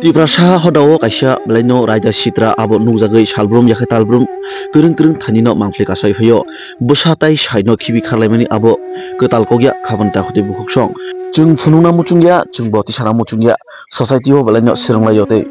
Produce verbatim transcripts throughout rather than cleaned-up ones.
Tiprasa hodao kaisa belaino raida sitra abo nukjagwi salbrum yakhe talbrum kwrwng kwrwng thanino mangpli kasai phaio. Bwsa tai saino khibi kharlaimani abo kwtal kokya khaboni takhutwi bukhuksong. Chwng phunukna muchungya, chwngbo tisana muchungya. Society o belaino swrwnglaio tei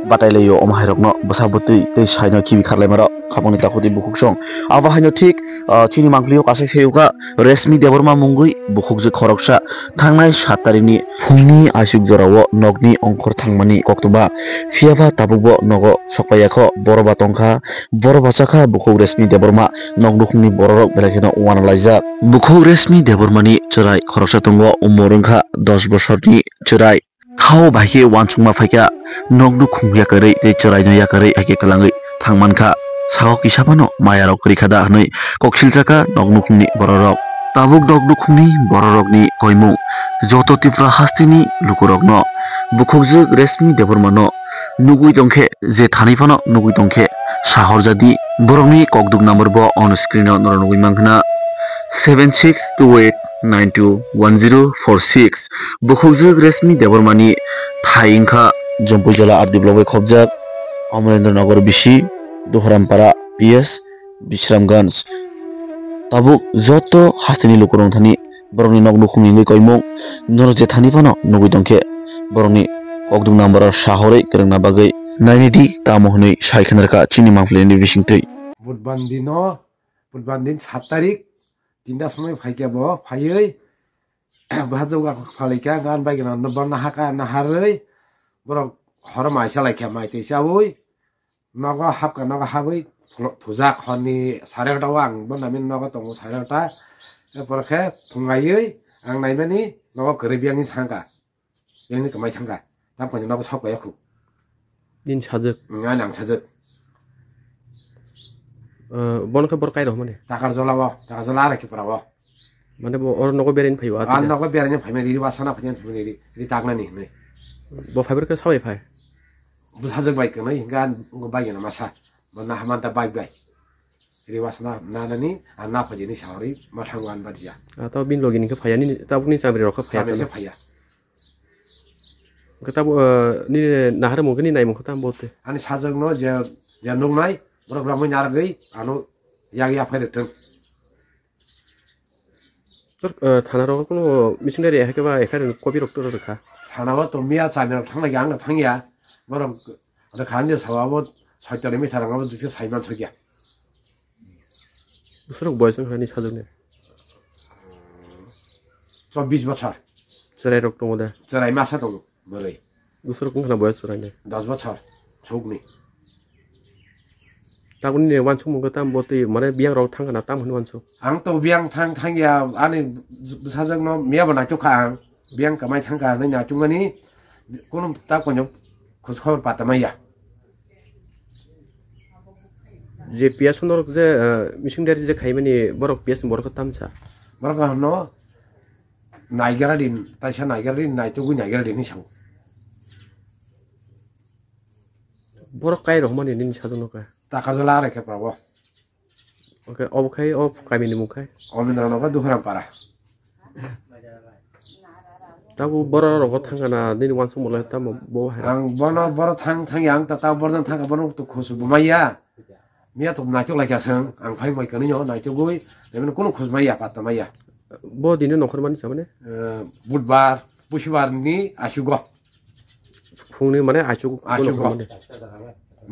batailaio omo hairokno bwsa bwtwi tei saino khibi kharlaimarok khaboni takhutwi bukhuksong. Abo haino thik, ah, chini mangpli o kasai sayuka Resmi Debbarma mungwi bukhukjwk khoroksa thangnai sat tarikni phungni aisuk jorao nokni ongkhor thangmani koktwma. Phiyaba tabukbo nogo sokpaiya kho, boroba tongkha, boroba chakha bukhuk Resmi Debbarma nok nukhungni bororok belai kheno uanalaijak. Bukhuk Resmi Debbarmani chwrai khoroksa tongo, umor wngkha dos bosorni chwrai. Khao bai khe uansukma phaikha, nokno khung yakarwi tei chwraino yakarwi hai khe kwlangwi thangmankha. Sao kisa phano mayarok kwrwi kha da hwnwi koksiljakha noknukhungni bororok. Tabuk noknukhungni bororokni koimung joto Tripura hasteni lukurokno bukhukjwk Resmi Debbarmano nugwi tongkhe, je thani phano nugwi tongkhe sahorjadi. Borokni kokduk number bo on screen o norok nugwi mankha na, seven six two eight nine two one zero four six. Bukhukjwk Resmi Debbarmani thai wngkha Jompuijala R D block bai khopjak, Amarendra Nagar bisi, Duharampara P S, Bisramganj. Tabuk joto hasteni lukurok thani borokni nok nukhungni wngwi koimung, norok je thani phano nugwi tongkhe borokni kokduk number o sahorwi kwrwngna bagwi nainidi tamo hwnwi sai khwnarkha chini mangpili ni bisingtwi. Budbandi no, Budbandi sat tarik tinta somoi phaikhe bo phaiwi bahajok ako phalai kha, gan bai gana no borna haka naharwi borok horo mai salai kha, mai twi chawi nogo hapka, nogo habwi thulo-, thujak horni sare gota o ang borna min nogo tongo sare gota. Erpor khe thungaiwi ang naimani nogo kwrwi biyangni thangkha, biyangni kwmai thangkha, tamo nogo sok paiya khu. Nini sajwk? Ang, ang sajwk. Eh, bono khe bor kairok mani? Takarjola o, Takarjola Araikipra o. Mane bo oro nogo beraini phaio, ah, ah, tida? Nogo beraini phaimani, ri wasana phaimani, phaimani ri, ri taknani hinwi. Bo phaibar khe sabai phai? Bwsajwk bai kwnwi, hingkhe ang bai gana masa. Bo nahamanta bai bai. Ri wasana nanani, ah, na phaidi ni saori, ma thango ang badia. Ah, tamo bini logi ni khe phaiya, nini, tabukni chamri rok khe phaiya. Chamri tamo khe phaiya. Hwnkhe tabuk, eh, nini naharmung khe nini naimung khe tamo bo twi? Ani sajwkno je, je nuknai, borok ramwi narwgwi ano yak ya phai rwktwng. Tor, eh, thana rogo kuno missionary hai khe ba F I R ni copy rok tor rwkha? Thana o tong miya, chami rok thang lai ang thang ya, borok rwkha ani sawa bo soitor ni mithang rok bo dukhe sai man sokya. Bwswk boyos wngkha nini sajwkni? Chobbish bochor. Chwrairok tongo de? Chwrai masa tongo, bwrwi. Bwswk wngkha na boyos chwraini? Dos bochor, sukni. Tabukni uansukmung khe tamo bo twi, mane, biyangrok thangkha na tamo hwnwi uansuk? Ang to biyang thang thangya, ani bwsajwkno miyabo naitukha ang. Biyang kwmai thangkha hwnwi naitukmani kunu ta koinok khoj khobor pata manya. Je P S norok je, eh, missionary je khaimani borok P S ni borok tamsa. Borok hwnno naigra din, taisa naigra din, naitugwi naigra din hinwi sao. Borok kai rok mani nini sajwkno kha? Takarjola Araikipra o. Oke, obo khai, o kaimini mung khai? Omindra Nagar Duharam Para. Tabuk borok rogo thangkha na, nini uansukmung lai tamo bo hai? Ang bono borok thang thang yang ta, ta borok thangkha bono to khusu bumaya. Miya to naitok lai kha seng, ang phai mai kani yo naitok gui, emne kono khus maya, patta maya. Bo dino nongkhor mani sa mane? Eh, Budbar, Busibar ni asugo. Phungni mane achuk, achuk.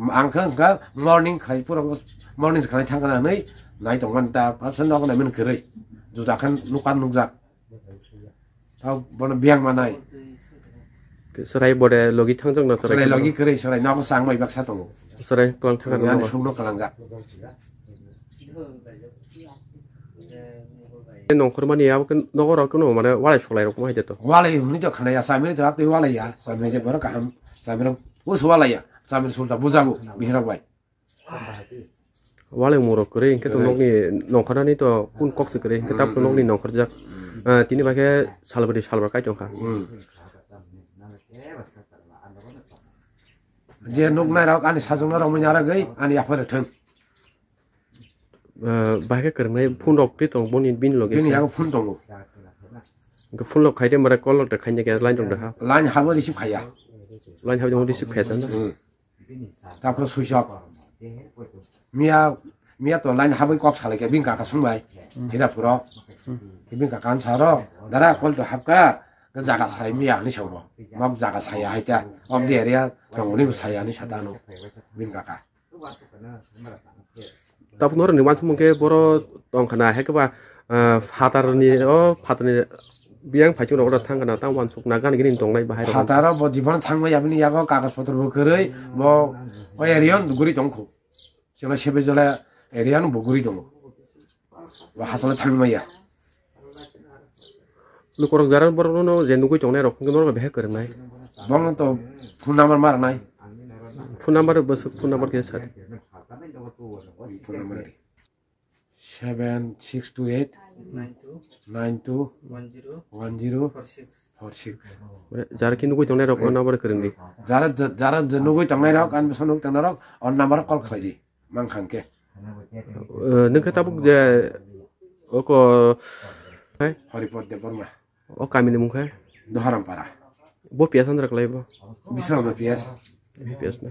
Ang kha, ang kha morning khlai, pura morning khlai thang kana nai, nai tong man ta, parsa nok na men kere. Juda khan nukan nukjak. Tau bono biyang manai. Serai bode logi thangjak na serai? Serai logi kere, serai nogo sang mai baksa tongo. Serai klang thang. Ani sungno kalangjak. Nongkhor mani abo khe nogo rok khe no mane walai solai rok mo hai de to. Walai hwnwi to khnaya, chamiri to aptwi walai ya, chamiri je borok kaham, chamiri us walai ya, chamiri sulta bujago, bihirok bai. Walai murok kwrwi hwnkhe to nokni nongkhornani to kun kok se kwrwi hwnkhe tabuk to nokni nongkhorjak. Ah, tini bai khe salbari salbar kai tongkha. Je nuknai rok ani sajwkno romwi narwgwi ani yaphai rwthwng. Eh, bahai khe kwrwngnai phone rok twi tongo boni, bini loge. Bini yago phone tongo. Hwnkhe phone rok khai de mare call rok de khaina khe line rok de ha. Line habo receive khaiya. Line habwi tongma receive khaijak na. Hmm. Tapro swisok. Miya, miya to line habwi kok salai khe bini kaka sung bai. Hira phuro. Bini kaka ansaro. Dara call to hapka. Jaga sai miya ni sabo. Mok jaga saya hai ta. Om di area tongoni saya ni satano. Bini kaka. Tabuk norok ni wansukmung khe boro tong khna, hai khe ba, ah, phatar ni, o phatar ni biyang phai chwng rok oro thang khna, tang wansuk na gan gini tong nai bahai rok. Phatar o bo jibon thang bai aboni yago kagoj potro bo kwrwi bo o area o guri tong khu. Chwla sebe jole area no bo guri tongo. Bo hasalo thang maya. Lukurok jara borokno je nugwi tongnai rok, hwnkhe norok behai kwrwngnai. Bono to phone number ma rwnai. Phone number bwswk phone number khe sa. Phone number di. Seven six two eight nine two one zero four six. Jara khe nugwi tongnai rok o number kwrwng di. Jara, jara nugwi tongnai rok, ani bwskango nugwi tongnai rok, o number call khlai di. Mang khang khe. Eh, nwng khe tabuk je oko, hai? Horipod Debbarma. O kami ni mung khe? Doharampara. Bo P S andra kwlai bo? Bisramno P S. P S na.